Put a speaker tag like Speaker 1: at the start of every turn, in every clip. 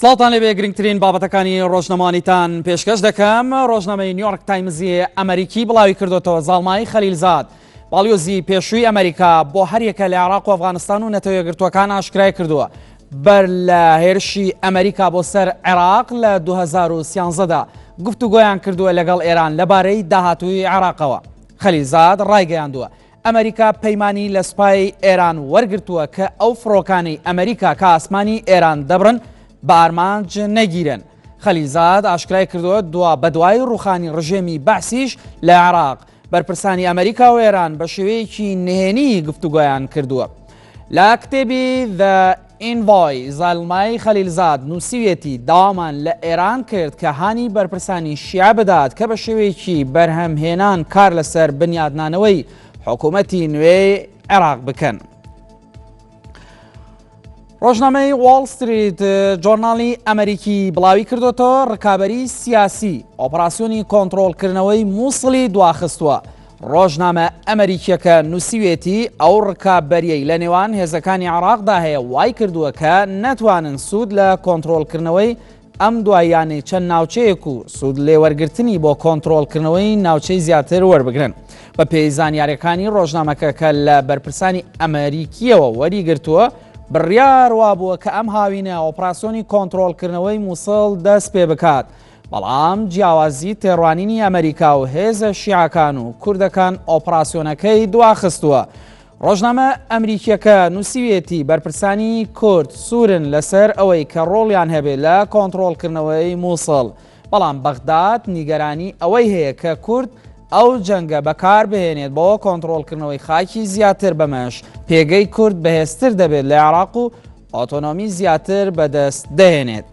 Speaker 1: سڵاوتان لێبێ گرنگترین بابەتەکانی ڕۆژنەمانیتان پێشکەش دەکەم ڕۆژنامەی نیویۆرک تایمزی ئەمریکی بڵاوی کردوتەوە زاڵمای خەلیلزاد باڵیۆزی پێشووی ئەمریکا بۆ هەریەکە لە عێراق و ئەفغانستان و نەتەوە یەکگرتووەکان ئاشکرای کردووە بەر لە هێرشی ئەمریکا بۆ سەر عێراق لە 2013دا گفتوگۆیان کردووە لەگەڵ ئێران لەبارەی داهاتووی عێراقەوە خەلیلزاد ڕایگەیاندووە ئەمریکا پەیمانی لە سوپای ئێران وەرگرتووە کە ئەو فڕۆکانەی ئەمریکا کە ئاسمانی ئێران دەبڕن بە ئارمانج نەگیرێن. خەلیلزاد ئاشکرای کردووە دوا بەدوای ڕووخانی ڕژێمی بەعسیش لە عێراق، بەرپرسانی ئەمریکا و ئێران بە شێوەیەکی نهێنی گفتوگۆیان کردووە. لە کتێبی The Envoy زەڵمای خەلیلزاد نووسیویەتی داوامان لە ئێران کرد کە هانی بەرپرسانی شیعە بدات کە بە شێوەیەکی بەرهەمهێنان کار لەسەر بنیادنانەوەی حکوومەتی نوێی عێراق بکەن. ڕۆژنامەی واڵ ستریت جۆرناڵی ئەمریکی بڵاوی کردوتەوە ڕکابەری سیاسی ئۆپراسیۆنی کۆنترۆڵکردنەوەی مووسڵی دواخستووە. ڕۆژنامە ئەمریکیەکە نووسیوێتی ئەو ڕکابەریەی لە نێوان هێزەکانی عێراقدا هەیە وای کردووە کە نەتوانن سوود لە کۆنترۆڵکردنەوەی ئەم دواییانەی چەند ناوچەیەک و سوود لێوەرگرتنی بۆ کۆنترۆڵکردنەوەی ناوچەی زیاتر وەربگرن. بە پێی زانیاریەکانی ڕۆژنامەکە کە لە بەرپرسانی ئەمریکیەوە وەریگرتووە، بڕیار وابووە کە ئەم هاوینە ئۆپراسیۆنی کۆنترۆڵکردنەوەی موسڵ دەست پێ بکات، بەڵام جیاوازی تێڕوانینی ئەمریکا و هێزە شیعەکان و کوردەکان ئۆپراسیۆنەکەی دواخستووە. ڕۆژنامە ئەمریکیەکە نووسیویەتی بەرپرسانی کورد سوورن لەسەر ئەوەی کە ڕۆڵیان هەبێت لە کۆنتڕۆڵکردنەوەی مووسڵ، بەڵام بەغداد نیگەرانی ئەوەی هەیە کە کورد ئەو جەنگە بەکاربهێنێت بۆ کۆنتڕۆڵکردنەوەی خاکی زیاتر بەمەش پێگەی کورد بەهێزتر دەبێت لە عێراق و ئۆتۆنۆمی زیاتر بەدەست دەهێنێت.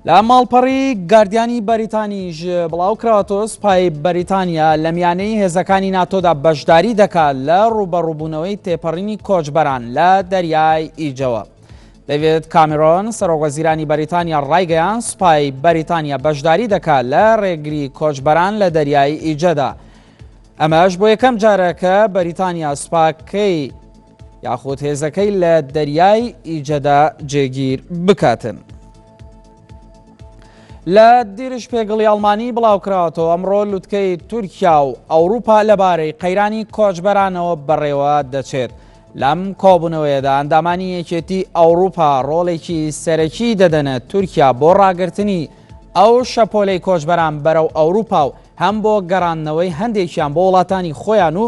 Speaker 1: لە ماڵپەڕی گاردیانی بەریتانیش بڵاوکراوەتەوە سوپای بەریتانیا لە میانەی هێزەکانی ناتۆدا بەشداری دەکات لە ڕووبەڕووبوونەوەی تێپەڕینی کۆچبەران لە دەریای ئیجەوە. دەیڤد کامیرۆن سەرۆکوەزیرانی بەریتانیا ڕایگەیان سوپای بەریتانیا بەشداری دەکات لە ڕێگری کۆچبەران لە دەریای ئیجەدا. ئەمەش بۆ یەکەم جارە کە بەریتانیا سوپاکەی یاخود هێزەکەی لە دەریای ئیجەدا جێگیر بکاتن. لە دیرش پێگڵی ئەڵمانی بڵاوکراوەتەوە ئەمڕۆ لوتکەی تورکیا و ئەوروپا لەبارەی قەیرانی کۆچبەرانەوە بەڕێوە دەچێت. لەم کۆبوونەوەیەدا ئەندامانی یەکێتی ئەوروپا ڕۆڵێکی سەرەکی دەدەنە تورکیا بۆ ڕاگرتنی ئەو شەپۆلەی کۆچبەران بەرەو ئەوروپا و هەم بۆ گەڕاندنەوەی هەندێکیان بۆ وڵاتانی خۆیان و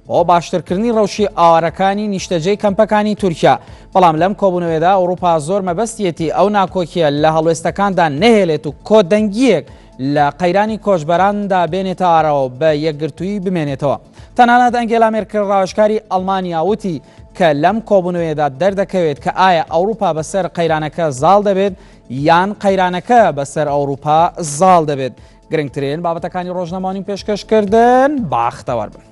Speaker 1: بۆ باشترکردنی ڕەوشی ئاوارەکانی نیشتەجێی کەمپەکانی تورکیا، بەڵام لەم کۆبوونەوەیەدا ئەوروپا زۆر مەبەستیەتی ئەو ناکۆکییە لە هەڵوێستەکاندا نەهێلێت و کۆدەنگییەک لە قەیرانی کۆچبەراندا بێنێتە ئاراوە و بە یەکگرتوویی بمێنێتەوە. تەنانەت ئەنگێلا مێرکل ڕاوێژکاری ئەڵمانیا وتی کە لەم کۆبوونەوەیەدا دەردەکەوێت کە ئایا ئەوروپا بەسەر قەیرانەکە زاڵ دەبێت یان قەیرانەکە بەسەر ئەوروپا زاڵ دەبێت. گرنگترین بابەتەکانی ڕۆژنامەوانیم پێشکەش کردن باختەوەر بن.